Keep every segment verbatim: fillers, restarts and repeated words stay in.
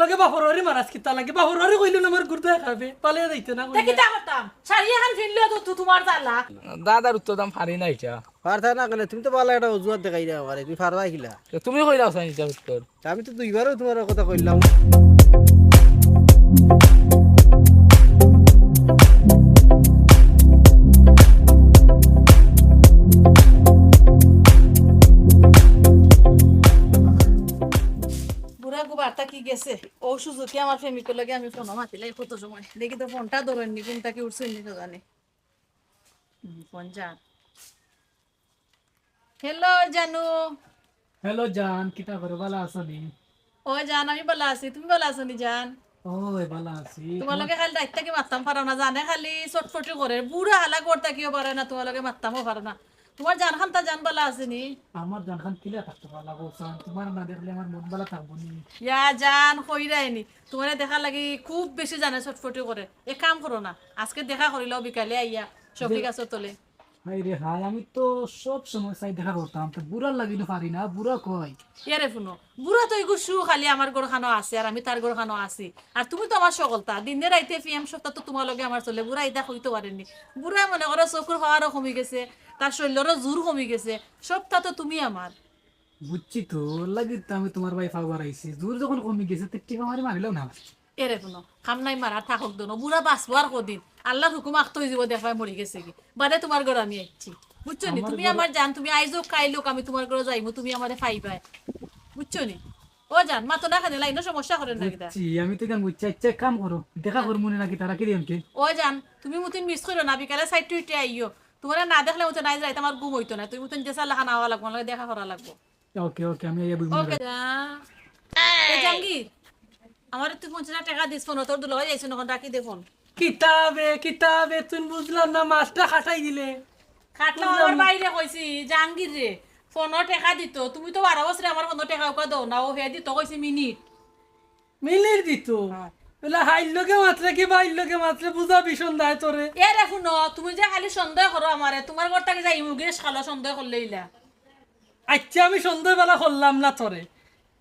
লগে বাপর বাড়ি মারাস কিতা লাগে? বাপর বাড়ি কইলে না আমার গুর্দায় খাবে, পালিয়া যাইতে না তে কইলে। কিতা করতাম? শাড়ি এখান ফিনলে তো তু-, তোমার জ্বালা। দাদার উত্তর দাম পারি না ইটা। পারতা না কেনে? তুমি তো ভালা একটা অজুহাত দেখাই দেও আমারে, তুমি পারবা কিলা? তো তুমি কইলাও সাইন ইটা উত্তর। আমি তো দুইবারও তোমার কথা কইলাম। বুড়া গুবার থাকি গেছে। ও সুজুকি আমার প্রেমিকর লগে আমি ফোনো মাতিলাই কত সময়। দেখি তো ফোনটা ধরইন নি, কোনটা কি উঠছে নি তো জানি। হুম, ফোন যার। হ্যালো জানু। হ্যালো জান, কিতা করো, ভালা আছো নি? ও জান, আমি ভালা আছি, তুমি ভালা আছো নি জান? ওই ভালা আছি। তোমার লগে খালি রাইত থাকি মাততাম পারো না জানে, খালি ছটফটি করে। বুড়া হালা ঘর থাকিও পারে না, তোমার লগে মাততামও পারো না। তোমার জান খান তা জান ভালা আছে নি? আমার জান খান কিলা থাকতো ভালা গো জান, তোমার না দেখলে আমার মন ভালা থাকবো নি। ইয়া জান, কইরায় নি। তোমারে দেখার লাগি খুব বেশি জানে ছটফটি করে। এক কাম করো না, আজকে দেখা করিলাও বিকালে আইয়া শফিক আছে তলে। হায় রে হায়, আমি তো সব সময় চাই দেখা করতাম, তো বুড়ার লাগি না পারি না, বুড়া কই? ইয়ারে হুনো, বুড়া তো এগু শু খালি আমার ঘর খানো আছে আর আমি তার ঘর খানো আছি। আর তুমি তো আমার সকলতা, দিনে রাইতে পিএম সপ্তাহ তো তোমার লগে আমার চলে, বুড়া ইতা কইতে পারেনি। বুড়ায় মনে করো চকুর পাওয়ারও কমি গেছে, তার শরীররও জোর কমি গেছে, সবটা তো তুমি আমার। বুঝছি তো, লাগি তো আমি তোমার বাড়ি পাওয়ার আইছি। জোর যখন কমি গেছে, তো টিপা মারি মারিলাও না। এরে হুনো, খাম নাই মারা থাকক দোনো, বুড়া বাঁচবো আর কদিন? আল্লাহর হুকুম আখত অই যাইবো, দেখবায় মরি গেছে কি। বাদে তোমার ঘর আমি আইছি, বুঝছো নি? আমার তুমি ঘর আমার জান, তুমি আইজ হোক কাইল হোক, আমি তোমার ঘর যাইমু, তুমি আমারে পাইবায়, বুঝছো নি? ও জান, মাতো না কেনে, লাইনও সমস্যা করের না কিতা? বুঝছি, আমি তো কেন বুঝছি। আচ্ছা, এক কাম করো, দেখা করমু নে নাকি তারা কি দিয়ন কে? ও জান, তুমি মতিন মিস করো না, বিকালে সাইড টুইটে আইও। তোমারে না দেখলে মতো নাই যাইতে আমার ঘুম অইতো না, তুমি মতিন যে সাল্লাহ খানা হওয়া লাগবো, আমার লগে দেখা করা লাগবো। ওকে, ওকে, আমি আইয়া বইমু। ওকে, যা। এ জাহাঙ্গীর, আমারে তুই পঞ্চাশ হাজার টেকা দিস, ফোন তোর দুলাভাই আইছে, অখন রাখি দে ফোন। কিতাবে, কিতাবে, তুই বুঝলাম না, মাছটা খাটাই দিলে। খাটলাম, বুঝলাম আমার না। বাইরে কইছি, জাহাঙ্গীর রে, ফোনো টেকা দিত, তুমি তো বারো বছরে আমার ফোনো টেকা উকা দেও না, ও হে দিত কইছি মিনিট। মিনিট দিত? হ্যাঁ। বলে হাইর লগে মাতলে কি বাইর লগে মাতলে বুঝা ভীষণ দায় তোরে। এ রে হুনো, তুমি যে খালি সন্দেহ করো আমারে, তোমার ঘর থাকি যাইমু গেছ খালো সন্দেহ করলে ইলা। আচ্ছা, আমি সন্দেহ বেলা করলাম না তোরে।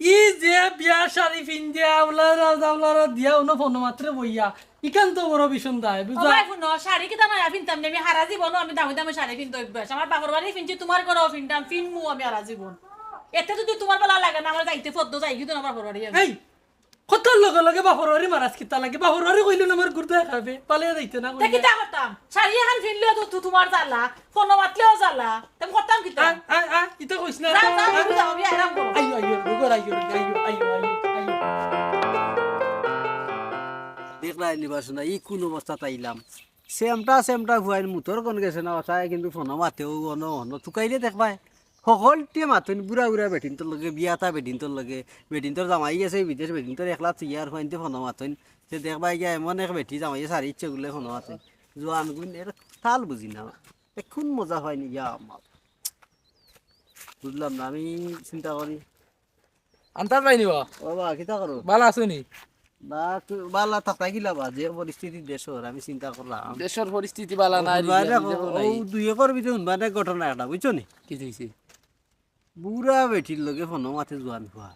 ই যে বিয়া শাড়ি ফিন্দিয়া, আউলারা জাউলারা দিয়া, উনো ফোনো মাত্রে বইয়া, ইখান তো বড় ভীষণ দায়, ও বুঝা? ভাই, হুনো, শাড়ি কিতা নয়া ফিনতাম নি, আমি হারা জীবনও আমি দামি দামি শাড়ি ফিনতে অভ্যাস। আমার বাপর বাড়ি ফিনছি, তোমার ঘরেও ফিনতাম, ফিনমু আমি হারা জীবন। এতে যদি তোমার বেলা লাগে না, আমার যাইতে ফদ্দ যাই কিন্তু না বাপর বাড়ি আমি। এই, কথার লগে লগে বাপর বাড়ি মারাস কিতা লাগে? বাপর বাড়ি কইলে না আমার গুর্দায় খাবে, পালিয়া যাইতে না তে কইলে। কিতা করতাম? শাড়ি এখান ফিনলেও তো তু-, তোমার জ্বালা, ফোনো মাতলেও জ্বালা, তে আমি করতাম কিতা? আ, আ, আ, ইতা কইস না। যাও, যাও, তুমি যাও, আমি আরাম করো। আইও, আইও, ঘর আইও, আইও, আইও, আইও, আইও। দেখলায় নি বা শুনা, ই কোন অবস্থাত আইলাম? সেমটা, সেমটা ফুয়াইন মুতর গন গেছে না, অতায় কিন্তু ফোনো মাতেও অনো, অনো তুকাইলে দেখবায়। হকলটিয়ে মাতইন, বুড়া বুড়া বেটিন্তর লগে, বিয়াতা বেটিন্তর লগে, বেটিন্তর জামাই গেছে বিদেশ, বেটিন্তর একলা থুইয়া আর ফুয়াইন্তে ফোনো মাতইন। তে দেখবায় গিয়া এমন এক বেটি জামাইয়ে সারি ইচ্ছে করলে ফোনো মাতইন। জোয়ান গুইন এর তাল বুঝি না। এখন মজা পাইনি, ইয়া আল্লাহ। বুঝলাম না, আমি চিন্তা করি। আন্তাজ পাইনি বা? ও বা, কিতা করো? বালা আছো নি? না, তু-, বালা থাকতায় কিলা বা, যে পরিস্থিতি দেশর, আমি চিন্তা করলাম। দেশর পরিস্থিতি বালা ও নাই, হুনবা রে, ও দুই একর ভিতরে হুনবা রে ঘটনা একটা, বুঝছো নি? কি হইছে? বুড়া বেটির লগে ফোনো মাতে জোয়ান ফুয়া।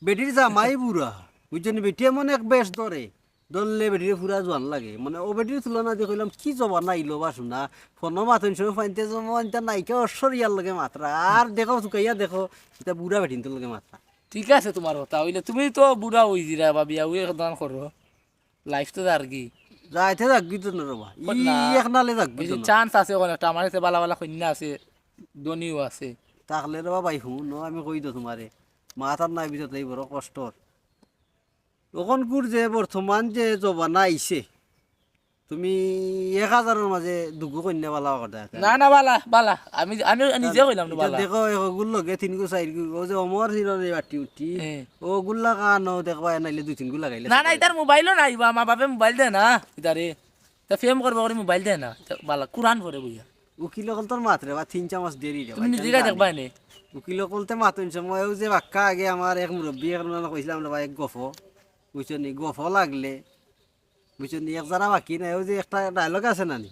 বেটির জামাই বুড়া, বুঝছো নি? বেটি এমন এক বেশ ধরে, ধরলে বেটিরে পুরা জোয়ান লাগে। মানে, ও বেটির তুলনা দি কইলাম, কি জমানা আইলো বা শুনা। ফোনো মাতইন সময় ফুয়াইন্তে জমাইন্তে নায়িকা ঐশ্বরিয়ার লগে মাতরা। আর দেখো, তুকাইয়া দেখো, ইতা বুড়া বেটিন্তর লগে মাতরা। ঠিক আছে, তোমার কথা অইলে, তুমি তো বুড়া অইযিরায় বা, বিয়া উয়ে দান করো। লাইফ তো যারগি। যাইতে যাকগি তো না রে বা। কত ই না? এক নালে যাকগি ওই তো যে না। চান্স আছে অখন একটা, আমার কাছে বালা বালা কইন্যা আছে, ধনীও আছে। থাকলে রে বা ভাই, হুনো, আমি কই তো তোমারে, মাথার নাই ভিতরে এই বড় কষ্টর। অখনকুর যে বর্তমান যে জমানা আইছে, তুমি এক হাজারর মাঝে দুগু কইন্যা বালা কথা আছে। না, না, বালা, বালা। আমি, আমি নিজে কইলাম না, ইতা বালা। দেখো, এগুর লগে তিনগু, চাইরগু, ও যে অমর হিরোর এই বাটি উঠি, হ্যাঁ। ওগুলা কানো দেখবা, নাইলে দুই তিনগু লাগাইলে না, না, ইতার মোবাইলও নাই বা, মা বাপে মোবাইল দেয় না, ইতারে। তা প্রেম করবা করি মোবাইল দেয় না, তা বালা, কোরআন পড়ে বইয়া। উকিল অকল তোর মাতরে বা তিন চামচ দেরি রে তুমি বা, নিজে জানি। দেখবা নে। উকিল অকলতে মাতইন সময়, ও যে বাক্কা আগে আমার এক মুরব্বী এখন কইছিলাম রে বা, এক গফ, বুঝছো নি, গফ লাগলে বুঝছো নি? এক জারা বাকি নাই। ওই যে একটা ডায়লগ আছে না নি?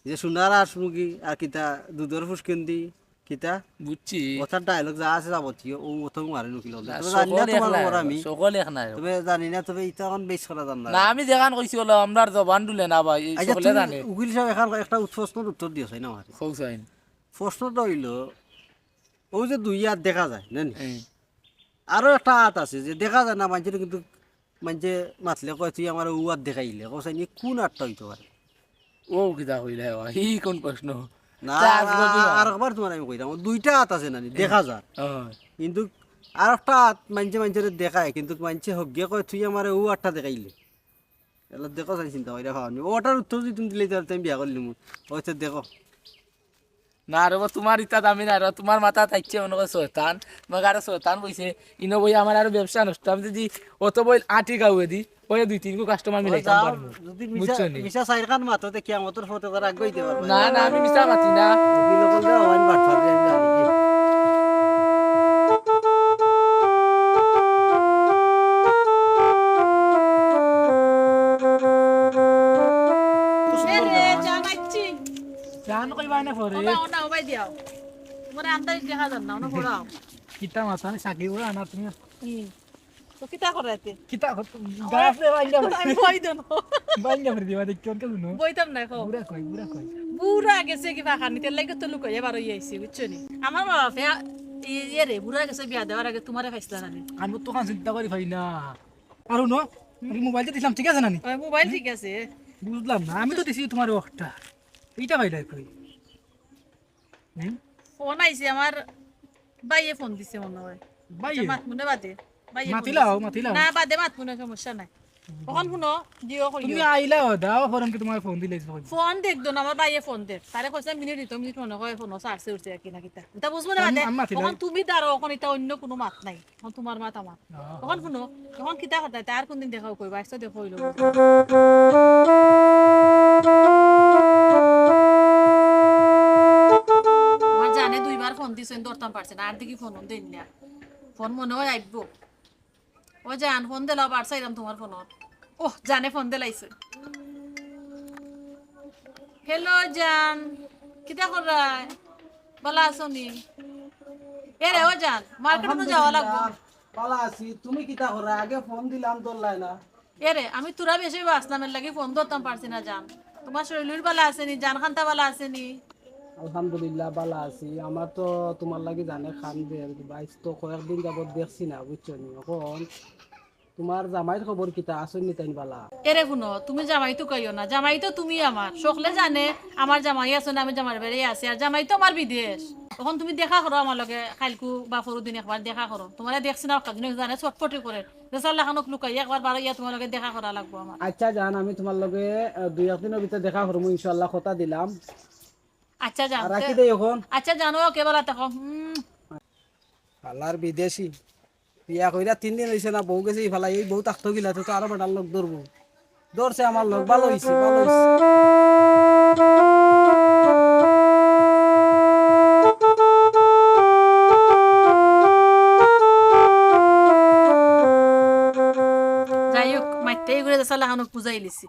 যে সোনার আট মুগি আর কিতা দুধর ফুসকুন্দি, কিতা? বুঝছি। ওটার ডায়লগ যা আছে যাবতীয়, ও ওটাও মারে নুকিল। না, তবে জানি না সকল এক তোমার না, খবর আমি। সকল এক নাই। তবে জানি না, তবে ইটা এখন বেশ করা জান না। না, আমি যেখান কইছি হলো, আমরার জবান ডুলে না ভাই, এই আচ্ছা, সকলে তুমি জানে। উকিল সাহেব, এখন একটা উৎ-, প্রশ্নর উত্তর দিও চাই না আমার। কও চাইন। প্রশ্নটা হইল, ওই যে দুই হাত দেখা যায়, জানি? হ্যাঁ। আরো একটা হাত আছে যে দেখা যায় না, মানষে কিন্তু মানষে মাতলে কয়, "তুই আমার ও হাত দেখাইলে।" কও চাইন, কোন হাতটা হইতে পারে? ও কিতা কইলে ভাই? ই কোন প্রশ্ন? না, তা আর, আজকে দিবা। আর একবার তোমার আমি কইতাম, ও দুইটা হাত আছে নানি, দেখা যায়। হ্যাঁ। কিন্তু আর একটা হাত মানষে মানষরে দেখায়, কিন্তু মানষে হগ্গে কয়, "তুই আমার ও হাতটা দেখাইলে।" এলা দেখো চাই চিন্তা কইরা খাওয়ানি। ওটার উত্তর যদি তুমি দিলে, তাহলে তুমি বিয়া করলি মু। ওই তো দেখো। না রে বা, তোমার ইতা দামি না রে, তোমার মাথা থাকছে মনে করে শয়তান, তোমার আরো শয়তান বইছে, ইনো বই আমার আরো ব্যবসা নষ্ট। আমি যদি অত বই আটি গাউয়ে দি, ওই দুই তিন গো কাস্টমার মিলাইতাম যাও, পারবো। যদি মিছা, বুঝছো নি? মিছা সাইর খান মাতো, তে কিয়ামতর ফতে তার আগে হইতে পারবে। না, না, আমি মিছা মাতি না। উকিল অকল দে, ওয়াইন বাটপার, আমি জানি কি। এ রে, জান আইছি। জান কইবা না পরে। ওনা, ওনা, ওবাই দিয়াও। তোমার আন্দাজ দেখা যার না, ওনা পড়াও। কিতা মাথা সাকি উড়া না তুমি। হুম। তো কিতা করাইতে? কিতা গাছ রে বাইঙ্গা। আমি বই দেন। বাইঙ্গা ফিরে দিবা দেখি কোন কেন। বইতাম না, কও। বুড়া কই, বুড়া কই। বুড়া গেছে কি ফাঁকা নিতে লাগে তো লুকাইয়া বার হইয়া আইছে, বুঝছো নি? আমার বাবা ফে-, ই-, ইয়ে রে, বুড়া গেছে বিয়া দেওয়ার আগে তোমারে পাইছিলা না নি? আমি তো কান চিন্তা করি পাই না। আর হুনো, আমি মোবাইলটা দিলাম, ঠিক আছে না নি? ওই মোবাইল ঠিক আছে। বুঝলাম না, আমি তো দিছি তোমার ওটা। এইটা পাইলাই কই? হুম? ফোন আইছে, আমার ভাইয়ে ফোন দিছে মনে হয়। ভাইয়ে? আচ্ছা, মাত মনে বাদে। ভাইয়ে ফোন মাতিলাও, দিছে। মাতিলাও। না, বাদে মাত মনে সমস্যা নাই। তখন শুনো, জিও কইও। তুমি আইলাও, দাও, ফোন কি তোমার ফোন দিলে ফোন। ফোন দেখ দো না, আমার ভাইয়ে ফোন দেখ। তারে কইছে মিনিট দিত, মিনিট মনে হয় ফোন চার্জে উঠছে আর কি না কিতা। এটা বুঝবো না আমি, বাদে। আমি মাতিলাম। তখন তুমি দাঁড়াও, এখন এটা অন্য কোনো মাত নাই। এখন তোমার মাত আমার। হ্যাঁ। তখন শুনো, এখন কিতা কথা, তার কোন দিন দেখা কইবা, আইসো দেখো হইলো। আমার জানে দুইবার ফোন দিছে, ধরতাম পারছে না, আর দেখি ফোন দেন না। ফোন মনে হয় আইবো। ও জান, ফোন দিলাও, বার চাইলাম তোমার ফোন। ওহ, জানে ফোন দিলাইছে। হ্যালো জান, কিতা কররায়? ভালা আছো নি? এ রে, ও জান, মার্কেটে তো যাওয়া লাগবো। ভালা আছি, তুমি কিতা কররায়? আগে ফোন দিলাম, ধরলায় না। এ রে, আমি তোরা বেশি বাঁচলাম, এর লাগি ফোন ধরতাম পারছি না জান। তোমার শরীর ভালা আছে নি? জান খান্তা ভালা আছে নি? আলহামদুলিল্লাহ, ভালা আছি। আমার তো তোমার লাগি জানে খান দের, বাইস তো কয়েকদিন যাবত দেখছি না, বুঝছো নি? এখন তোমার জামাইর খবর কিতা, আছইন নি তাইন ভালা? এরে হুনো, তুমি জামাই তো কইও না, জামাই তো তুমি আমার। সকলে জানে আমার জামাই আছে না, আমি জামাইর বাড়ি আছি, আর জামাই তো আমার বিদেশ। এখন তুমি দেখা করো আমার লগে, কাইলকু বা পরুদিন একবার দেখা করো। তোমারে দেখছি না, একটা দিন জানে ছটফটি করে। দেশার লাখানো লুকাই একবার বারো ইয়া তোমার লগে দেখা করা লাগবো আমার। আচ্ছা জান, আমি তোমার লগে, আহ, দুই একদিনের ভিতরে দেখা করমু ইনশাআল্লাহ, কথা দিলাম। আচ্ছা জান, আর রাখি দেই এখন। আচ্ছা জানো, ওকে, ভালা থাকো। হুম। হালার বিদেশি। বিয়া কইরা তিন দিন হইছে না, বউ গেছে ইফালা, এই বউ থাকতো গিলা তো আরো বেটার লগ ধরবো। ধরছে আমার লগ, ভালা হইছে, ভালা হইছে। যাই হোক, মাইতে এগুলো দেশার লাখানো বুঝাই লিছি।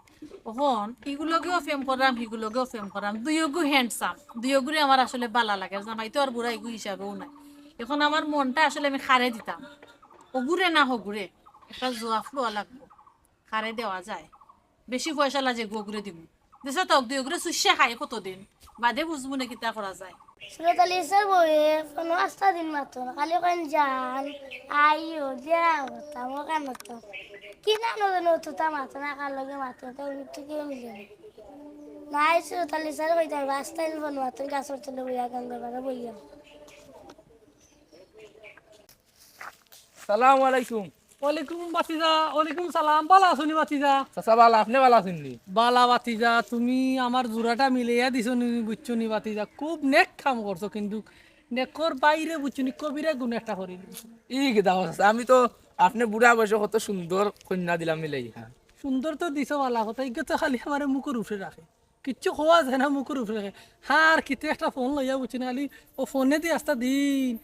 অখন ইগুলোগেও প্রেম করলাম, হিগুলোগেও প্রেম করলাম, দুইওগু handsome, দুইওগুরে আমার আসলে ভালা লাগে। জামাই তো আর বুড়া ইগু হিসাবেও নাই। এখন আমার মনটা আসলে আমি কারে দিতাম, অগুরে না হগুরে, একটা জুয়াফ লওয়া লাগবো। কারে দেওয়া যায়, বেশি পয়সাআলা যেগু অগুরে দিমু। দেশে তো দুইওগুরে চুষিয়া খাই কতদিন, বাদে বুঝমু নে কিতা করা যায়। সুরত আলী স্যার বইয়ে ফোনো আস্তা দিন মাতো না, খালি কইন জান, আইও, দেখা করতাম, ওখান করতাম। কি জানো যেন অতটা মাতো না, কার লগে মাতো না, তাই উনি তো কেউ মিলে না। নাই সুরত আলী স্যার কইতে পারবো, আস্তা দিন ফোনো মাতো, গাছর তলে বইয়া, গাঙ্গর পাড়ে বইয়া। সালাম আলাইকুম। ওয়ালাইকুম ভাতিজা, ওয়ালাইকুম সালাম, ভালা আছো নি ভাতিজা? চাচা ভালা, আপনে ভালা আছইন নি? ভালা ভাতিজা, তুমি আমার জোড়াটা মিলাইয়া দিছো নি, বুঝছো নি ভাতিজা? খুব নেক কাম করছো, কিন্তু নেকর বাইরে বুঝছো নি, কবিরা গুণ একটা করি দিছো। ই কিতা চাচা, আমি তো আপনে বুড়া বয়সে কত সুন্দর কইন্যা দিলাম মিলাই, হ্যাঁ। সুন্দর তো দিছো ভালা কথা, ইগু তো খালি আমারে মুখর উপরে রাখে, কিচ্ছু কওয়া যায় না মুখর উপরে রাখে। হার কিতে একটা ফোন লইয়া বুঝছো নি, খালি ও ফোনে দি আস্তা দিন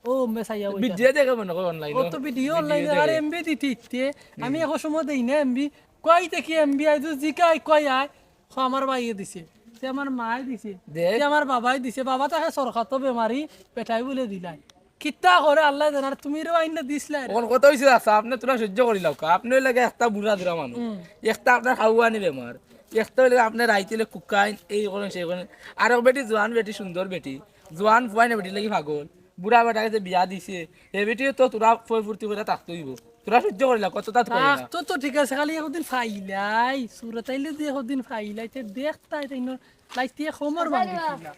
ও মেসাইয়া বইতা। ভিডিও দেখে মনে কয় online-ও। ও তো ভিডিও online-এ আর এমবি দিতে ইতে। আমি এখন সময় দেই না এমবি। কই দেখি এমবি আই তো জিকাই কই আয়। ও আমার ভাইয়ে দিছে। তে আমার মায় দিছে, দে। তে আমার বাবায় দিছে। বাবা তাকে সরকার তো বেমারি, পেটাই বলে দিলাই। কিতা করে আল্লায় জানে, আর তুমি রে আইন না দিছলাই রে। অখন কথা অইছে, আচ্ছা, আপনে থুড়া সহ্য করি লাউক্কা। আপনে অইলা গি একটা বুড়া দুরা মানুষ। হুম। একটা আপনার হাউয়ানি বেমার। একটা অইলে আপনে রাইতে অইলে কুকাইন, এই করেন, সেই করেন। আর এক বেটি জোয়ান বেটি, সুন্দর বেটি। জোয়ান ফুয়াইন বেটি লাগি পাগল। বুড়া বেটা গেছে বিয়া দিছে। হে বেটিও তো থুড়া ফয় ফুর্তি করি থাকতে অইবো। থুড়া সহ্য করি লাও, কততা তো করি না। তো, তো ঠিক আছে, খালি একদিন ফাইলাই। সুরত আইলে যে একদিন ফাইলাই, তে দেখতায়, তাই ন-, লাইতে খমর বান্ধি দিলা।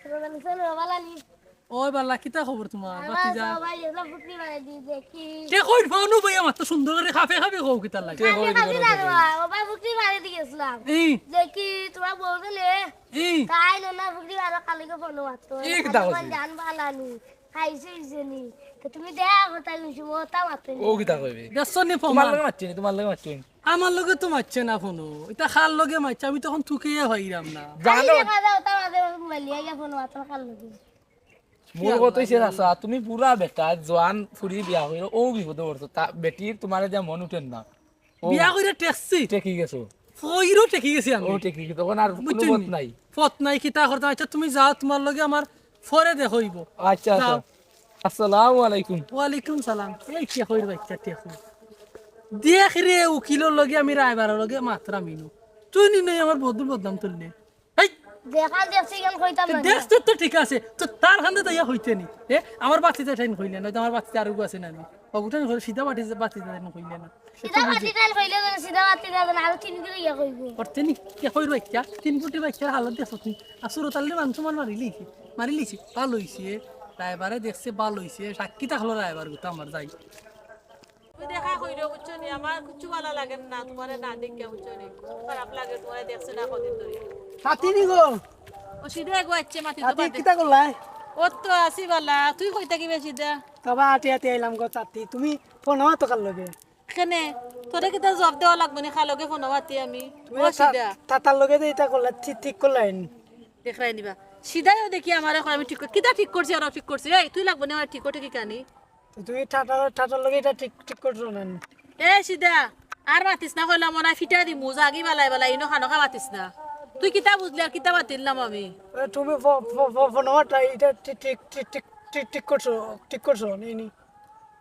ওই বালা, কিতা খবর তুমার? ভাতিজা? তে কই ফোনও ভাই আমার তো সুন্দর করি খাফে খাফে কও কিতার লাগি? তে কই দিল না। ও ভাই, ফুকরি বাড়ি দি গেছিলাম। এই। দেখি তুমার বউ গেলে। এই। তাই না, না, ফুকরি বাড়ি খালি গো ফোনও মারতো। এই কিতা কইছে? জান বালা নি। খাইছে হইছে নি। তো তুমি দেখা কথা কইছো, ও তা মারতো নি। ও কিতা কইবে? দেখছো নি তুমার ফোন? লগে মারছে নি, তুমার লগে মারছে নি। আমার লগে তো মারছে না ফোনও। ইতা কার লগে মারছে? আমি তখন তুকেই পাইরাম না। জানো। আরে বাবা, ওটা বাদে মোবাইল নিয়ে গিয়ে ফোন মারতো কার লগে? মোর কথা অইছে, চাচা, তুমি বুড়া বেটা, জোয়ান ফুরি বিয়া করিয়া, ও বিপদে পড়ছো। তা বেটির তুমারে দিয়া মন উঠের না। ও বিয়া করিয়া ঠেকছি। ঠেকি গেছো। ফইরও ঠেকি গেছি আমি। ও ঠেকি গেছো, তখন আর কুনু বুঝছো পথ নি? নাই। পথ নাই, কিতা করতাম? আচ্ছা, তুমি যাও, তুমার লগে আমার পরে দেখা অইবো। আচ্ছা, আচ্ছা। যাও। আসসালামু আলাইকুম। ওয়ালাইকুম সালাম। এই কে কইর বাইচ্চা, কে কইর? দেখ রে, উকিলর লগে আমি রায়বারর লগে মাতরাম ইনো। তুই নি নাই আমার বদুর বদনাম তুললে। এই! দেখা দেখছি কেন কইতাম না। দেখছ তো ঠিক আছে। তো তার কান্দে তাইয়া কইতে নি। এ, আমার বাতিজা টাইন কইলে না, তো আমার বাতিজা আরোগু আছে না নি? অগুটান কইলে সিধা বাতি-, বাতিজা টাইন কইলে না। সিধা বাতিজা টাইন কইলে না, সিধা বাতিজা টাইন আরো তিন গুটি ইয়া কইবো। করতে নি? কে কইর বাইচ্চা? তিন গুটি বাইচ্চার হালত দেখছ তুই। আর সুরত আলীর মান সম্মান মারিলিছে। মারিলিছে। ভালা অইছে। রায়বারে দেখছে, ভালা অইছে। সাক্ষী থাকলো রায়বার গুতা আমার যাই। তুমি দেখা কইরো, বুঝছো নি? আমার কিচ্ছু ভালা লাগে না, তুমারে না দেখিয়া, বুঝছো নি? খুব খারাপ লাগে, তুমারে দেখছি না কদিন ধরি। সাথী নি গো? ও সিধা এগো আইছে, মাতি তো সাথী বাদে। কিতা করলাই? ও তো আছি বালা, তুই কই থাকি বে সিধা? তবে আটি আটি আইলাম গো সাথী, তুমি ফোন হওয়া তো কার লগে? কেনে? তোরে কিতা জবাব দেওয়া লাগবো নি, কার লগে ফোন মাতি আমি? তুমি ও তা-, সিধা। তা-, তার লগে যে ইতা করলা, ঠিক, ঠিক করলাই নি? দেখরায় নিবা। সিধায়ও দেখি আমারে কয় আমি ঠিক কর-, কিতা ঠিক করছি আর ঠিক করছি? এই, তুই লাগবো নি আমার ঠিক করতে কি কানি? তো তুমি ঠাটার, ঠাটার লগে ইটা ঠিক, ঠিক করছো না নি? এ সিধা, আর মাতিস না কইলাম, মনে হয় ফিটা দিমু, যাগি বালাই বালাই, ইনো খানো খা মাতিস না। তুই কিতা বুঝলি আর কিতা মাতিলাম আমি? এ, তুমি ফ-, ফ-, ফ-, ফোন নাম্বারটা ইটা ঠিক, ঠিক, ঠিক, ঠিক, ঠিক, ঠিক করছো, ঠিক করছো নি, নি?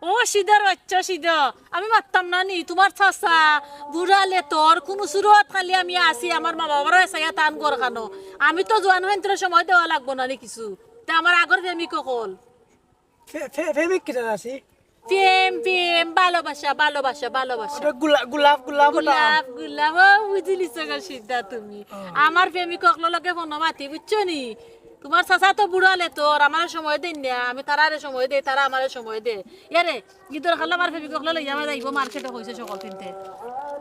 ও সিধার বাচ্চা সিধা, আমি মাততাম না নি, তুমার চাচা, বুড়া লেতর, কুনু সুরত খালি আমি আছি, আমার মা বাবারও এসাইয়া তান ঘর খানো। আমি তো জোয়ান হইন্তরে সময় দেওয়া লাগবো না নি কিছু। তে আমার আগর প্রেমিক অকল। ফে-, ফে-, প্রেমিক কিতা আছে? প্রেম, প্রেম, ভালোবাসা, ভালোবাসা, ভালোবাসা। ওটা গোলা-, গোলাপ, গোলাপ ওটা। গোলাপ, গোলাপ, ও বুঝিলিছো গো সিধা তুমি। ও। আমার প্রেমিক অকলর লগে ফোন মাতি, বুঝছো নি? তুমার চাচা তো বুড়া লেতর, আমারে সময় দেইন না, আমি তারারে সময় দেই, তারা আমারে সময় দে। ইয়ারে, ইদর খালা আমার প্রেমিক অকলরে লইয়া আমার যাইবো মার্কেটো কইছে সকল কিনতে।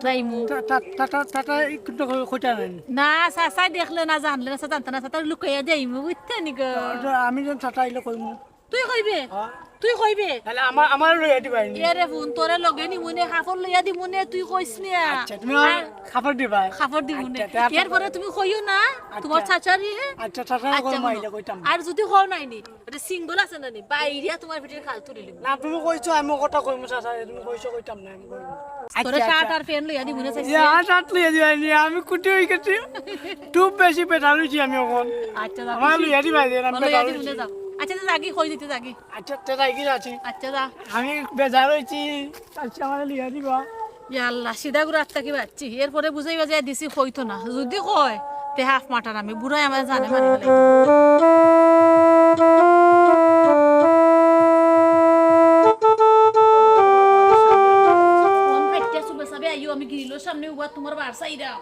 যাইমু। টা-, টা-, টা-, টা-, টা-, টা-, এই কিন্তু কই-, কইটা নাই। না, চাচায় দেখলে না, জানলে না, চাচা জানতে না, চাচা লুকাইয়া যাইমু, বুঝছো নি গো? ওটা আমি যেন চাচা আইলে কইমু। তুই কইবে? হ্যাঁ। তুই কইবে? তাহলে আমার, আমার লইয়া দিবা নি। এরে ফোন, তোরে লগে নিমু নে, কাপড় লইয়া দিমু নে, তুই কইস না। আচ্ছা, তুমি আমার আর কাপড় দিবা। কাপড় দিমু নে। আচ্ছা, তে আপনার এরপরে তুমি কইও না, আচ্ছা। তুমার চাচারে। আচ্ছা, চাচা আচ্ছা, কই হুনো। মাইলে কইতাম না। আর যদি কও নাই নি, ওটা সিঙ্গল আছে না নি? বাইরিয়া তুমার পিঠের খাল তুলি লিমু। না, তুমি কইছো, আমি কথা কইমু, চাচা, তুমি কইছো, কইতাম না, আমি কইমু। তোরে আচ্ছা, শার্ট আচ্ছা। আর প্যান্ট লইয়া দিমু নে চাইছি। ইয়া, আর শার্ট লইয়া দিবা নি, আমি কুটি হই গেছি। খুব বেশি বেটার হইছি আমি অখন। আচ্ছা, যা, আমার খুশি। লইয়া দিবা যে, আমি ও, লইয়া বেটার দিমু নে, হইছি। যাও। আচ্ছা, আচ্ছা, যাগি, কই দিতে যাগি। আচ্ছা, তে যাই কি আছে? আচ্ছা, যা। আমি বেজার হইছি, আচ্ছা, আমার লইয়া দিবা। ইয়া আল্লাহ, সিধা গুরু আত্মা কি বাচ্চি? এরপরে বুঝাইবা যে দিছি কইতো না। যদি কয়, তে হাফ মাটার আমি, বুড়ায় আমার জানে মারি ফেলাই। ফোন কাটিয়া সুবে সাবে আইও, আমি গ্রিলর সামনে উবা তুমার বার চাইরাম।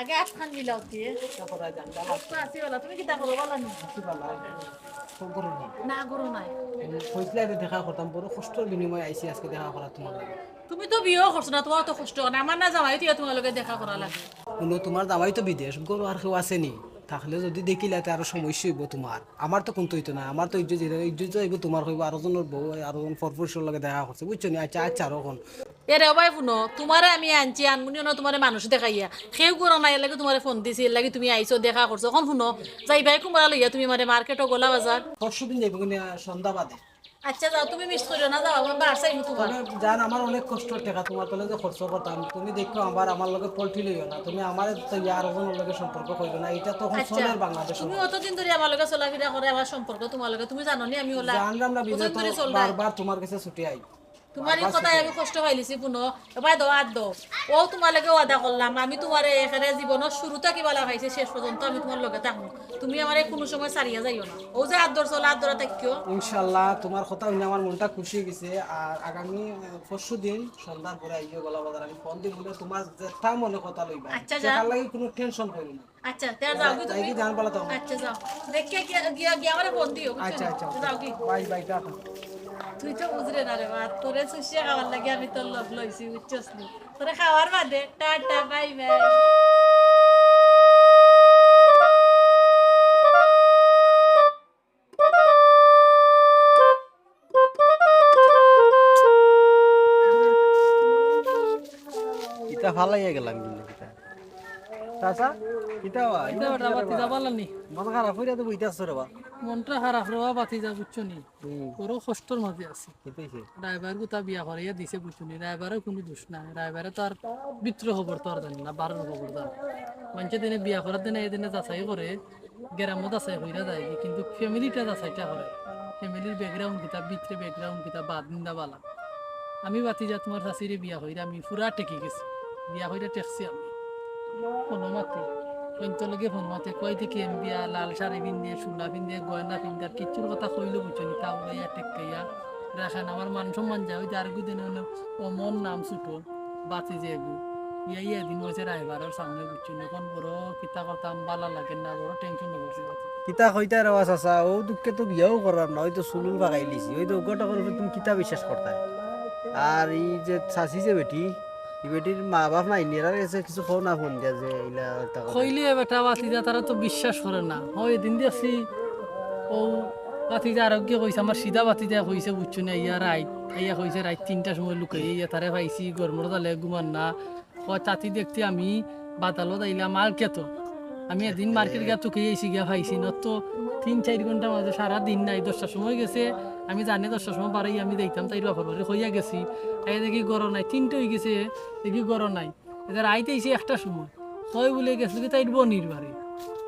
আগে আতখান মিলাও দিয়ে। কিতা করা যায়? ভালো আছি। আছি বালা। তুমি কিতা করো? বালা নি? আছি বালা। ফোন করো নি? না, করো নাই। কইছিলা যে দেখা করতাম, বড় কষ্টর বিনিময়ে আইছি আজকে দেখা করার তুমার লগে। তুমি তো বিয়েও করছো না, তুমার তো কষ্ট অয় না। আমার না জামাই তো তুমার লগে দেখা করা লাগে। হুনো, তুমার জামাই তো বিদেশ, ঘরো আর কেউ আছে নি? থাকলে যদি দেখিলায় তে আরো সমস্যা অইবো তুমার। আমার তো কুন্তা অইতো না, আমার তো ইজ্জত যাইবো, ইজ্জত যাইবো তুমার, কইবো আরো জনর বউ, আরো জন পরপুরুষর লগে দেখা করছে, বুঝছো নি? আচ্ছা, আচ্ছা, আর অখন এরে ও ভাই, হুনো, তুমারে আমি আনছি, আনমুনি অনো তুমারে মানুষ দেখাইয়া। কেউ ঘরো নাই, এরলাগি তুমারে ফোন দিছি, এরলাগি তুমি আইছো, দেখা করছো। অখন হুনো, যাইবায় কুনবায় লইয়া তুমি আমারে মার্কেটো গোলা বাজার? পরশু দিন যাইবো কিনা সন্ধ্যা বাদে। আচ্ছা, যাও, তুমি মিস করিও না, যাও, আমার বার চাইমু তোমার। তবে জান, আমার অনেক কষ্টর টেকা তোমার তলে যে খরচ করতাম, তুমি দেখো আমার, আমার লগে পল্টি লইও না, তুমি আমার তো ইয়ার ওজনের লগে সম্পর্ক করিও না, এটা তখন আচ্ছা, চলের বাংলাদেশ। তুমি অতদিন ধরে আমার লগে চলাফেরা করে, আমার সম্পর্ক তোমার লগে, তুমি জানো নি আমি ওলা জানলাম না, বিজয় কতদিন তো ধরে চলরায়। বারবার তোমার কাছে ছুটে আই। তোমার এই বারবার কথায় ছুটে আমি আই। কষ্ট পাইলিছি, বুনো। এবার দাও, আর দাও। ও তোমার লগে ওয়াদা করলাম, আমি তোমারে একেবারে জীবনের শুরু থাকি বালা পাইছি, শেষ পর্যন্ত আমি তোমার লগে থাকমু। তুমি আমারে কোনো সময় ছাড়িয়া যাইও না। ও যে আদর চলে, আদর থাকিও। ইনশাআল্লাহ, তোমার কথা শুনে আমার মনটা খুশি হয়ে গেছে। আর আগামী, আহ, পরশু দিন সন্ধ্যার পরে আইও গোলা বাজার, আমি ফোন দিব, তোমার যেটা মনে কথা লইবা। আচ্ছা, যা। সেটার লাগি কোনো টেনশন করিও না। আচ্ছা, তে আর যাও কি তুমি? যাই কি জান বলো তো? আচ্ছা, যাও। দেখে গিয়া, গিয়া, গিয়া আমারে ফোন দিও, বুঝছো? আচ্ছা, আচ্ছা। যাও কি? Bye, bye, tata. তুই তো বুঝরে না রে বা, তোরে সুশিয়া খাওয়ার লাগি আমি তোর লগ লইছি, বুঝছস নি? তোরে খাওয়ার বাদে, টাটা, বাই বাই। ইতা ফালাইয়া গেলাম কিন্তু কিতা? চাচা, কিতা বা? কিতা বেটা, বাতি যাবা লাগনি? মন খারাপ কইরা তো বইতে আছো রে বা। মনটা খারাপ রে বা, বাতি যা বুঝছো নি? হুম। বড় কষ্টর মাঝে আছি। কিতা হইছে? ড্রাইভার গুতা বিয়া করাইয়া দিছে বুঝছো নি? ড্রাইভারও কোনো দোষ নাই। ড্রাইভারে তো আর ভিতরে খবর তো আর জানে না, বারোর খবর জানে। মানষে দিনে বিয়া করার দিনে এই দিনে যাচাই করে, গ্রামও যাচাই কইরা যায়, কিন্তু ফ্যামিলিটা যাচাইটা করে। ফ্যামিলির ব্যাকগ্রাউন্ড কিতা, ভিতরে ব্যাকগ্রাউন্ড কিতা, বাদ নিন্দা বালা। আমি বাতি যা তোমার শাশিরে বিয়া কইরা, আমি পুরা ঠেকি গেছি। বিয়া কইরা ঠেকছি আমি। ফোনো মাতে, ফোনতো লগে ফোন মাতে, কয় দেখি আমি বিয়া, লাল শাড়ি পিন্দে, চুলা পিন্দে, গয়না পিন্দে, আর কিচ্ছুর কথা কইলে বুঝছো নি, তা উড়াইয়া ঠেকাইয়া রাখেন। আমার মান সম্মান যায়, ওই যে আরেকগু দিনে অমন নাম ছুটো, বাতি যে এগু। ইয়া, ইয়া দিন হইছে রায়বারর সামনে বুঝছো নি, এখন বড় কিতা করতাম, বালা লাগে না, বড় টেনশন হয়ে গেছে বাতি। কিতা কইতা রে বা চাচা, ও দুঃখে তো বিয়াও করার না, ওই তো সুলুল ফাঁকাই লিছি, ওই তো ঘটক তুমি কিতা বিশ্বাস করতায়? আর এই যে চাচি যে বেটি, ই বেটির মা বাপ নাই নি, এরার গেছে কিছু কও না ফোন দিয়া যে ইলা একটা কথা। কইলে বেটা বাতিজা তারা তো বিশ্বাস করে না। হয় এদিন দেখছি ও বাতিজা আরোগ্যে কইছে, আমার সিধা বাতিজা কইছে, বুঝছো না, ইয়া রাইত, আইয়া কইছে রাইত তিনটার সময় লুকাই, ইয়া তারে পাইছি, গরমর জালে ঘুমান না। ও চাচি দেখতে আমি বাতালো যাইলাম আর কে তো। আমি এদিন মার্কেট গিয়া তুকে আইছি গিয়া পাইছি না তো তিন চার ঘন্টার মাঝে সারা দিন নাই, দশটার সময় গেছে, আমি জানি দশটার সময় বাড়াই আমি যাইতাম, তাইর বাপর বাড়ি কইয়া গেছি, তাই দেখি ঘরো নাই, তিনটা হয়ে গেছে, দেখি ঘরো নাই। এদের আইতে আইছি একটার সময়, কয় বলে গেছিল কি তাইর বনির বাড়ি,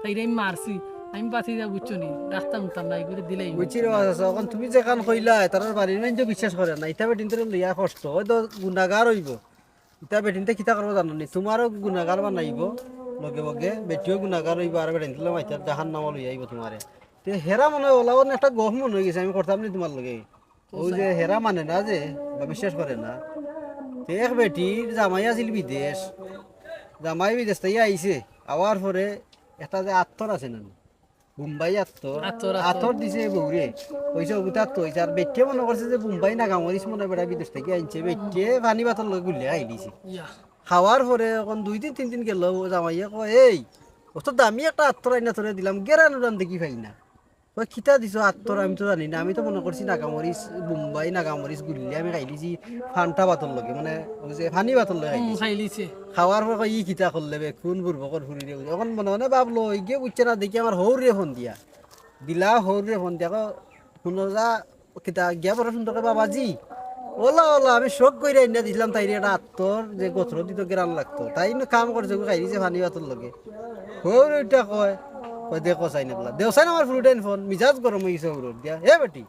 তাইরে আমি মারছি, আমি বাঁচি যা বুঝছো নি, রাস্তা উঠতাম না, এই করে দিলাই। বুঝছি রে বাবা, এখন তুমি যেখান কইলা, তারার বাড়ির মানুষ তো বিশ্বাস করে না, ইতা বেটিন তোরে লইয়া কষ্ট, ওই তো গুন্ডাগার হইব। ইতা বেটিনতে কিতা করবো জানো নি? তোমারও গুনাগার বানাইবো, লগে লগে বেটিও গুনাগার হইবো, আর বেটিনতে মাইতার জাহান নামা লই আইবো তোমারে। তে হেরা মনে হয় ওলা অন্য একটা গফ মনে হয়ে গেছে, আমি করতাম নি তোমার লগে। ওই যে হেরা মানে না যে, বা বিশ্বাস করে না। তে এক বেটির জামাই আছিল বিদেশ, জামাই বিদেশ থেকে আইছে, আওয়ার পরে একটা যে আত্তর আছে না, বোম্বাই আত্তর, আত্তর, আত্তর। আত্তর দিছে বউরে। কইছে, "অগুতা তো অইছে।" আর বেটিয়ে মনে করছে যে বোম্বাই নাগামরিচ মনে বেটা বিদেশ থেকে আনছে। বেটিয়ে পানি ভাতর লগে গুলিয়া খাই দিছে। ইয়া। খাওয়ার পরে এখন দুই দিন, তিন দিন গেল, ও জামাইয়ে কয়, "এই, অত দামি একটা আত্তর আইনা তোরে দিলাম, গেরান উরান দেখি পাই না।" কয়, "কিতা দিছো আত্তর? আমি তো জানি না, আমি তো মনে করছি নাগামরিচ, বোম্বাই নাগামরিচ গুলিয়া আমি খাই দিছি।" ফান্টা ভাতর লগে, মানে, ওই যে পানি ভাতর লগে হুম, খাইলিছে। খাইলিছে। খাওয়ার পর কয়, "ই কিতা করলে বে, কোন বুড়বকর ফুরি রে?" এখন মনে মনে ভাবলো, "ওই গিয়ে বুঝছে না, দেখি আমার হৌরে ফোন দিয়া।" দিলা হৌরে ফোন দিয়া, কয়, "হুনো যা, কিতা গিয়া বড় সুন্দর করে বাবাজি।" "ওলা, ওলা, আমি শখ কইরা আইনা দিছিলাম তাইরে একটা আত্তর, যে গোত্র দিত গেরান লাগতো। তাই ইনো কাম করছে, খাইলিছে পানি ভাতর লগে।" হৌরে ওইটা কয়, কয়, "দেখো চাই না বলা। দেও চাই না আমার ফুরি টাইন ফোন, মিজাজ গরম হয়ে গেছে হৌরর দিয়া। এ বেটি।"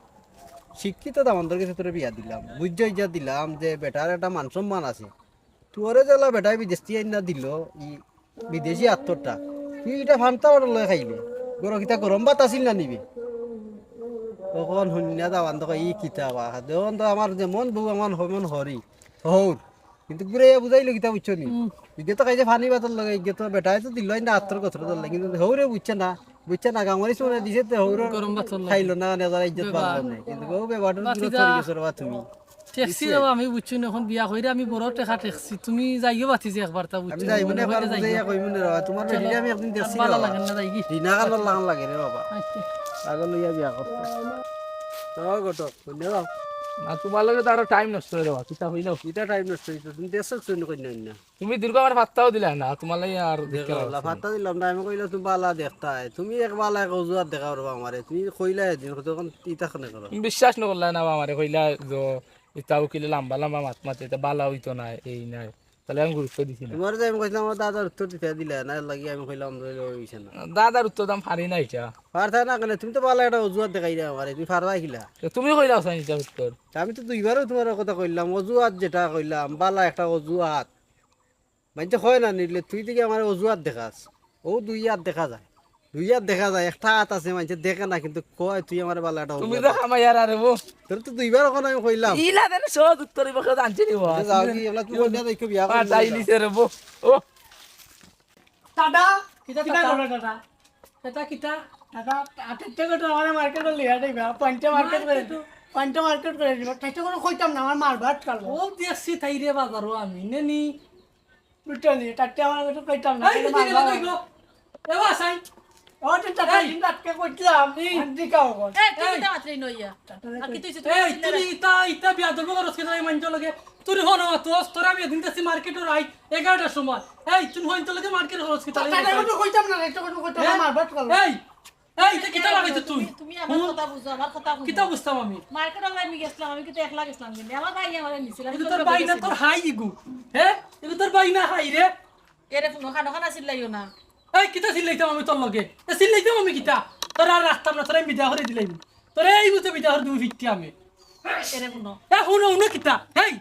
শিক্ষিত দামান্দর গেছে তোরে বিয়া দিলাম, বুঝছো, ইজা দিলাম যে বেটার একটা মান সম্মান আছে। তোরে যেলা বেটায় বিদেশ থেকে আইনা দিল, ই বিদেশি আত্তরটা, তুই এটা ফান্টা ভাতর লগে খাইলে, গরম কিতা গরম ভাত আছিল না নিবে? তখন হুনিয়া দামান্দ কয়, "ই কিতা বা, দেখুন তো আমার যেমন বউ আমার হমন হরি, হৌর।" কিন্তু ঘুরাইয়া বুঝাইলো কিতা বুঝছো নি? হুম। ইগে তো খাইছে পানি ভাতর লগে, ইগে তো বেটায় তো দিল না আত্তর গোত্র ধরলে, কিন্তু হৌরে বুঝছে না, বুঝছে না, গাঙরি শুনে দিছে তো হৌরে গরম ভাতর লগে। খাইলো না, মানে যারা ইজ্জত বাবা। পারলো না। কিন্তু ও বেবাটুর বাতি দূরে যা। চলে গেছো রে বা তুমি। ঠেকছি বুঝছো? রে বা, আমি বুঝছি না, এখন বিয়া কইরা আমি বড় টেকা ঠেকছি। তুমি যাইও বাতি যে একবার তা বুঝছো আমি না, যাইবো মনে না, হয় একবার যাইও। বুঝাইয়া কইমু নে রে বা, তোমার চলো, বেটিরে আমি একদিন আর দেখছি ভালো রে বা। লাগে না, যাই কি? ঘৃণা কারণ লাগান লাগে রে বাবা। আচ্ছা। পাগল হইয়া বিয়া করতে। যাও ঘটক, বুঝলে যাও। না, তুমার লগে তো আরো টাইম নষ্ট অইলো, কিতা কইলাও? কিতা টাইম নষ্ট অইছে? তুমি দেখছো চুরি করি না, না? তুমি দীর্ঘ আমার পাত্তাও দিলা না, তুমার লাগি আর দেখো, দেখতে পারছি না। পাত্তা দিলাম না, আমি কইলাম তুমি বালা দেখতায়, তুমি এক বালা এক অজুহাত দেখাও রে আমারে, তুমি কইলা এদিন, তখন ইতা কেনে করো? তুমি বিশ্বাস না করলা না আমারে, কইলা যে ইতা উকিলে লম্বা লম্বা মাত মাতে, ইতা বালা অইতো না, এই নাই। তাইলে আমি গুরুত্ব দিছি না। তুমারে যে আমি কইছিলাম, আমার দাদার উত্তর দিতে দিলা না, এর লাগি আমি কইলাম, অইলো, অইছে না। দাদার উত্তর দাম পারি না ইটা। পারতায় না কেনে? তুমি তো বালা একটা অজুহাত দেখাইলা আমারে, তুমি পারবায় কিলা? তো তুমি কইলাও চাই ইটা উত্তর। তা আমি তো দুইবারও তুমার কথা কইলাম, অজুহাত যেটা কইলাম, বালা একটা অজুহাত। মানষে কয় না নিলে, তুই দেখি আমার অজুহাত দেখাস। ও দুই হাত দেখা যায়। দুই হাত দেখা যায়, একটা হাত আছে, মানষে দেখে না, কিন্তু কয় তুই আমার বালা একটা তুমি অজুহাত তো দেখাস। খামাইয়ার আরে বো। তোর তো দুইবার ওখানে আমি কইলাম। ইলা দেন সহজ উত্তর ইবা কেউ জানছে নি বো? আচ্ছা, যাও কি, এগুলা তুমি কইলা দেখো বিয়া করে পাঠাই নিলাম। দিছে রে বো। ও। দাদা, কিতা কিতা দাদা? করে দাদা? কিতা কিতা? দাদা, আটের থেকে তো আমার মার্কেট করলে, আটে গা, পঞ্চা মার্কেট করে দিবা। পঞ্চা মার্কেট করে দিবা। তাইতে কোনো কইতাম না, আমার মার ভাত খালো। ও দেখছি তাই রে বাজারও আমি, নেনি। বুঝছো নি? তাতে আমার কিছু কইতাম না, এই, তাহলে তুই মার গেলে ভাত কই গো? এ বাসাই। ও, তুই চাচা, এই। দিন রাতকে কইছিলাম, এই। আর দিকাও কর। এই, তুই এই। কিতা মাতলি নইয়া? চাচা, আর কি তুই এই, তুই ইতা, ইতা বিয়াদবি করস কিতা মানষর লগে? তুই হনো, তুই তোরা আমি দিন দেখছি মার্কেটর আই এগারোটার সময়। এই, তুই হইন তোর লগে মার্কেট করস কিতা? চাচা, এটা কোনো কইতাম না, এটা কোনো কইতাম না, হ্যাঁ? মার ভাত খালো। এই, এই, ইতা কিতা লাগাইছো তুই? তুমি, তুমি আমার হুম? কথা বুঝো, আমার কথা হুনো। কিতা বুঝতাম আমি? মার্কেটে আমি গেছিলাম, আমি কিন্তু একলা গেছিলাম, কিন্তু আমার ভাই আমারে নিছিল, আমি এগু তোর ভাই না, তোর হাই ইগু। হ্যাঁ? এগু তোর ভাই না হাই রে? এরে হুনো, খানো খানা চিল্লাইও না। এই, কিতা চিল্লাইতাম আমি তোর লগে? এ, চিল্লাইতাম আমি কিতা? তোর আর রাখতাম না, তোর আমি বিদায় করে দিলাম। তোর এই মুহূর্তে বিদায় করে দিমু ফিরতে আমি। এরে হুনো। এ, হুনো, হুনো কিতা? এই,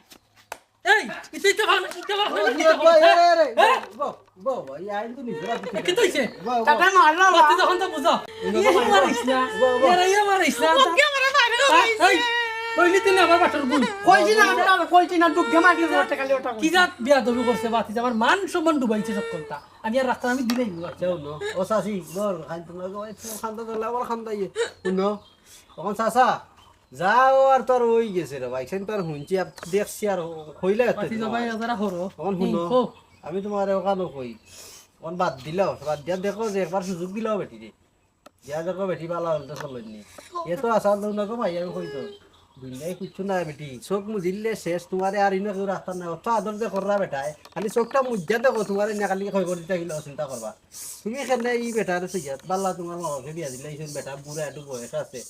এই, ইতা, ইতা ভালো, ইতা ভালো, ও, ইতা জিয়াদ ভালো। ভাই, আরে, আরে, হ্যাঁ? বউ, বউ, বউ, এই আইন তো নিজে রাখতে এ, কিতা হইছে? বউ, বউ। তাতে মারলো, বাতি যখন তো বুঝা। এই বাবা, ইয়ে মারিস না। বউ, বউ। এরে, ইয়ে মারিস না। ওকে, আমার বাইরে হ্যাঁ? হইছে। এই, কইলি তুই না আমার বাটর বই। কইছি না, আমি তো কইছি না, ডুব দিয়ে মারলি ওটা খালি ওটা। কি জাত বিয়াদবি করছে বাতি, আমার মান সম্মান ডুবাইছে সব কথা। আমি আর রাস্তা আমি দিলেই না। যাও না। ও চাচি, বল, খাইতো না গো, এই তো খান্দা দিলে আবার খান্দা ইয়ে। হুনো, তখন চাচা, যাও আর তোর ওই গেছে রে ভাই, সেন তোর হুনছি আর দেখছি আর কইলে এত বাতি দিন যাবাই আমার। যারা হরো। তখন হুনো, হুম, কও। আমি তোমার ওখানে কই, তখন বাদ দিলাও, বাদ দিয়া দেখো যে একবার সুযোগ দিলাও বেটি রে। দিয়া দেখো বেটি বালা হলতে চলইনি। এ তো আসার লোক না গো ভাই, আমি কই তো। দুনিয়ায় কিচ্ছু নাই বেটি, চোখ মুজিলে শেষ, তোমারে আর ইনো কেউ রাস্তা নাই। অত আদর যে কররা বেটায়, খালি চোখটা মুজিয়া দেখো, তোমারে না খালি খবর দিতে গেলে চিন্তা করবা। তুমি কেনে ই বেটারে সইয়াত, বালা তোমার মামাকে বিয়া দিলে, এই বেটা বুড়া একটু বয়স আছে।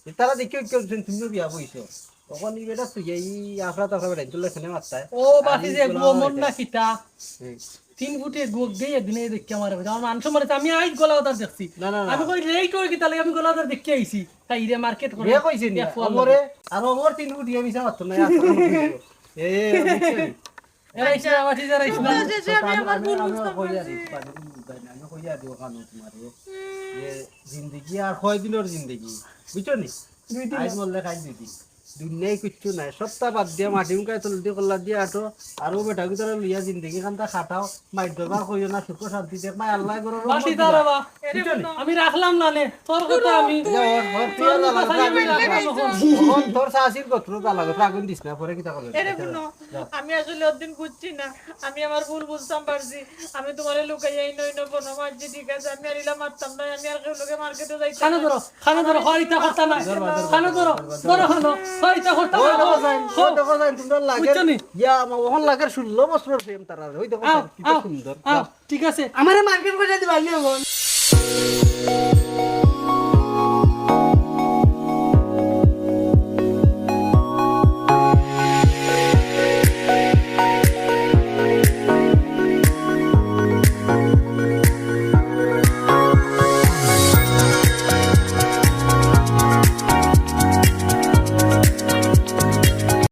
এ তারা দেখিও কেউ দিন তুমিও বিয়া বইছো। তখন ই বেটা সইয়া, ই আফরা তাফরা বেটা, তুলে কেনে মারতায়। ও, আর বাতি ই যে বলা গুয়ো মন বেটা। না কিতা? হুম। তিন ফুটে গুয়ো দিয়ে একদিনে দেখি আমার, আমার মান সম্মানে আমি আইজ গলা ওদার দেখছি। না, না, না। আমি কই লেট হয়ে গেছে, তাহলে আমি গলা ওদার দেখি আইছি। তাই রে মার্কেট করে। রে কইছে নি? এক ফুয়ার ওমরে, লগে। আর ওমর তিন ফুটিয়ে মিছা মারতো না, আর তখন কইছো। এ, এ, বুঝছো নি? এ, রাইস না, বাতি যা রাইস না। বুঝে যে আমি আমি, আমার আমি, ভুল আমি বুঝতাম কইয়া পারছি। দিই, পানি বুঝাই না, আমি কইয়া দিই ওখানে তোমারে। যে জিন্দেগি আর কয় দিনর জিন্দেগি, বুঝছো নি? দুই দিন। আইজ মরলে খাই দুই দিন। দুনিয়ায় কিচ্ছু নাই, সবটা বাদ দিয়া মাটি উনকায় তলদি কল্লা দিয়া আটো, আর ও বেটা ভিতরে লইয়া জিন্দেগি খান্তা খাটাও, মাইর দরবার কইও না, সুখ শান্তি দেখ, ভাই আল্লাহ করো, বাতি যা রে বা। বুঝছো নি? আমি রাখলাম না নে, তোর কথা আমি। যা, ওর, ওর, তোর কথা আমি রাখলাম না। এখন তোর শাশির গোত্র জ্বালা, গোত্র আগুন দিস না, পরে কিতা করবে? এরে হুনো, যা। আমি আসলে ওদিন বুঝছি না, আমি আমার ভুল বুঝতাম পারছি, আমি তোমারে লুকাইয়া ইনো ইনো ফোনো মারছি, ঠিক আছে, আমি আর ইলা মারতাম না, আমি আর কেউ লগে মার্কেটে যাইতাম কানো না। ধরো, কানো ধরো, হয় ইতা করতা না। ধরবা, ধরবা, কানো ধরো, ধরবা, ধরো ধরবা। কানো, হয় ইতা করতা ওই না। দেখো যাইন, হো। ওই দেখো যাইন, তোমরা লাগের, বুঝছো নি? ইয়া, মা, ওখান লাগের ষোলো বছর প্রেম তারা, ওই দেখো আও, যাইন, কি আও, সুন্দর। আও, ঠিক আছে। আমারে মার্কেট করে দিবা, ইয়ে বোন।